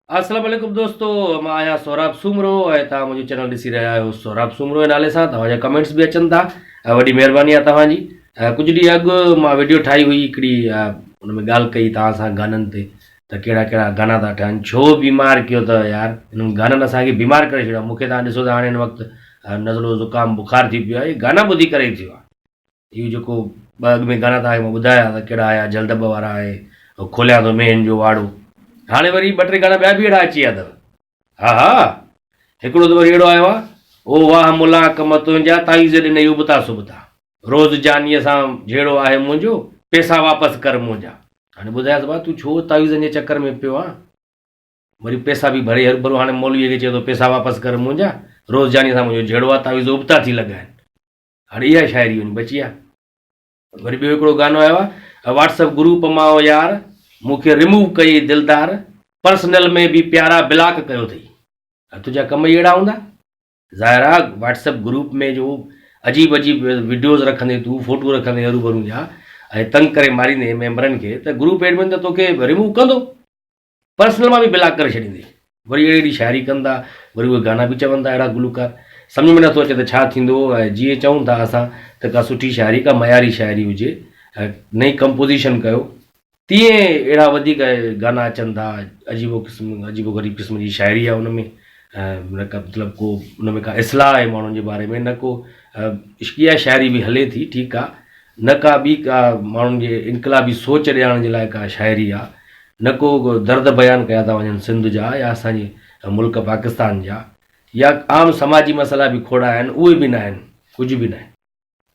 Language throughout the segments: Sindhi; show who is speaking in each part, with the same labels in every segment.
Speaker 1: السلام عليڪم دوستو مان آهيان سهراب سومرو ۽ توهان منهنجو چينل ڏسي رهيا آهيو سهراب سومرو جي نالي سان توهان جا ڪمينٽس به اچن ٿا ۽ وڏي مهرباني آهي توهان جي ڪجهه ڏينهن اڳ مان ويڊيو ٺاهي هئي هڪڙي ان ۾ ڳالهه ڪئي توهان سان گانن تي ته ڪهڙا ڪهڙا گانا ٿا ٺهن ڇو بيمار ڪيو اٿو يار انهن گانن اسان کي بيمار ڪري ڇڏيو مون کي توهان ڏسو ته هاڻي هن وقت نزلو زڪام بخار ٿي پيو آهي گانا ٻڌي ڪري ئي ٿيو آهي اهو جيڪو ٻه اڳ ۾ گانا توهان کي مان ٻڌايا ته ڪهڙا آيا جلدب وارا ۽ کوليان ٿو مينهن جو واڙو. هاڻي وري ٻه ٽي گانا ٻيا به اهڙا اچي ويا اٿو. ها ها هڪڙو ته وري اهڙو آيو آهي، او واهه ملان ڪم تنهنجا تعويذ ڏنئي ابتا سبتا. روز جانيء سان جهيڙو آهي منهنجو، پئسا واپس ڪر منهنجا. هاڻي ٻڌايس ڀاء تون ڇو تعويذن جي چڪر ۾ پيو آن. وري پئسا به ڀري هرڀرو هاڻي مولويء کي چئي ٿو پئسا واپس ڪر منهنجا، روز جانيء سان منهنجو جهيڙو آهي، تعويذ ابتا ٿي لڳا آهن. هاڻي اها شاعري وڃي بچي آ. وري ٻيو هڪڙو گانو آيو آ واٽس اپ گروپ مان او يار مون کي ريموو ڪيئي دلدار پرسنل ۾ به پيارا بلاڪ ڪيو اٿئي. تنهنجا ڪم ئي اهڙا هوندا. ظاهر آ واٽس اپ گروپ ۾ جو عجيب عجيب وڊيوز رکندي تون فوٽو رکندي هروڀرو جا ۽ تنگ ڪري ماريندي ميمبرن کي ته گروپ ايڊمن ته توکي ريموو ڪندو. پرسنل مان به بلاڪ ڪري ڇڏيندي. وري اهڙي اهڙي شاعري ڪن ٿا، وري اهي گانا به چون ٿا اهڙا گلوڪار. سمجهه ۾ نٿو اچي ته ڇا ٿيندو ۽ جيئن چئون ٿا اسان ته ڪا سٺي شاعري ڪا معياري شاعري هجي ۽ نئين ڪمپوزيشن ڪيو تيئن اهڙا وڌيڪ گانا اچن ٿا عجيب و قسم عجيب و غريب قسم جي شاعري آهي ان ۾ نه ڪا مطلب ڪو ان ۾ ڪا اصلاح آهي ماڻهن جي باري ۾ نه ڪو عشقيه شاعري به هلي ٿي ٺيڪ آهي نه ڪا ٻي ڪا ماڻهن جي انقلابي سوچ ڏيارڻ جي لاء ڪا شاعري آ، نه ڪو درد بيان ڪيا ٿا وڃن سنڌ جا يا اسان جي ملڪ پاڪستان جا يا عام سماجي مسئلا به کوڙ آهن اهي به ناهن ڪجهه به ناهي.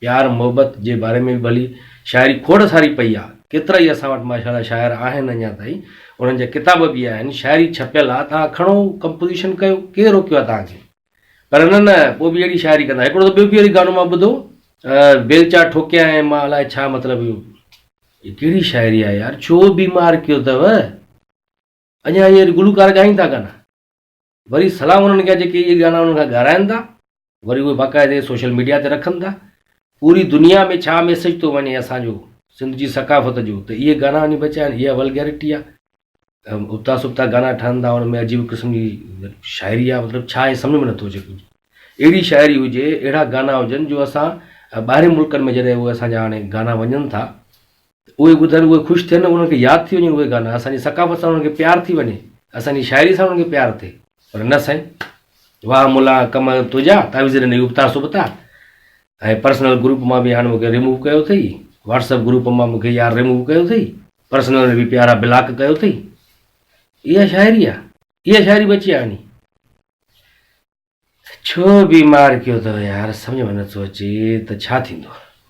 Speaker 1: پيار محبت جي باري ۾ به ڀلي شاعري کوڙ ساري پئي آ، ڪيترا ئي اسان وٽ ماشاء الله شاعر آهن اڃا تائين انهن جا ڪتاب به آهن شاعري ڇپيل آ توهان کڻو ڪمپوزيشن ڪيو ڪير روڪيو آ توهان کي. پر نه نه پوء به اهڙي شاعري ڪندا. هڪڙو ته ٻيو به وري گانو مان ٻڌو بيلچا ٺوڪيا ۽ مان الائي ڇا مطلب اهو هي ڪهڙي شاعري آهي يار ڇو بيمار ڪيو اٿو اڃا اهي گلوڪار ڳائين ٿا گانا وري سلام انهن کي جيڪي اهي گانا انهن کان ڳارائن ٿا وري اهي باقاعدي سوشل ميڊيا تي رکن ٿا پوري دنيا ۾ ڇا ميسج ٿو وڃي اسان جو سنڌ جي ثقافت جو ته اهي گانا وڃي بچيا آهن اها ولگيرٽي آهي ابتا سبتا گانا ٺهن ٿا ان ۾ عجيب قسم جي شاعري آهي مطلب ڇا آهي سمجهه ۾ نٿو اچي ڪجهه اهڙي شاعري هجي اهڙا گانا هجن جو اسان ٻاهرين ملڪن ۾ جڏهن اهي اسان جا هاڻي گانا وڃن ٿا اهي ٻڌن اهي خوش ٿين انهن کي ياد ٿي وڃن اهي گانا اسان جي ثقافت سان انهن کي پيار ٿي وڃي اسان جي شاعري سان انهن کي پيار ٿئي پر نه سائين واهه ملا ڪم تنهنجا تعويذ ڏنئي ابتا سبتا ۽ پرسنل گروپ مان به هاڻي مونکي ريموو ڪيو اٿئي واٽس اپ گروپ مان مونکي يار ريموو ڪيو اٿئي پرسنل ۾ به پيارا بلاڪ ڪيو اٿئي اها شاعري آ اها شاعري بچي آ وڃي ڇو بيمار ڪيو اٿو يار سمجھ ۾ نٿو اچي ته ڇا ٿيندو.